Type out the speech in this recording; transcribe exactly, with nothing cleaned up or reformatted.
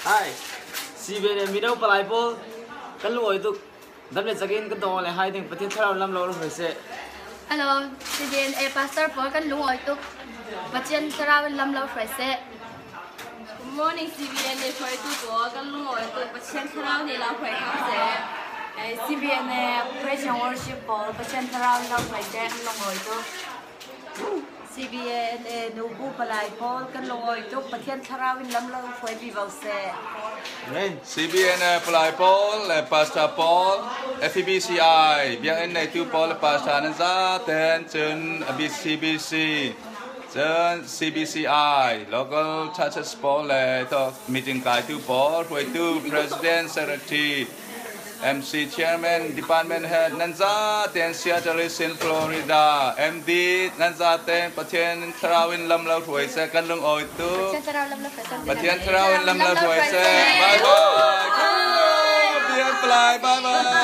Hi, C B N A Mido Palai Pawl, kan lungawi tuk. Dam le cakin kan dong le hai ding, Pathian Thlarau lam lo hruai seh. Hello, C B N A Pastor Pawl, kan lungawi tuk. Pathian Thlarau in lam lo hruai seh. Good morning, C B N A hruaitu pawl, kan lungawi tuk. Pathian Thlarau nih lam hruai kham seh. Eh, C B N A Praise and Worship Pawl, Pathian Thlarau in lam hruai seh, kan lungawi tuk. C B N A Nubu Palai Pawl, kan lungawi tuk. Pathian Thlarau in lam lo hruai vivo seh. Amen. C B N A Palai Pawl le Pastor Pawl, F E B C I, biakinn neitu pawl le Pastor nan zaten, cun a B C B C, cun C B C I, Local Churches pawl le tawk meeting kaitu pawl, hruaitu, President, Secretary, M C, Chairman, Department Head, nan zaten, Seattle, Florida, M D, nan zaten, Pathian Thlarau in lam lo hruai seh, kan lungawi tuk. Pathian Thlarau in lam lo hruai seh. Bye bye. Bye bye.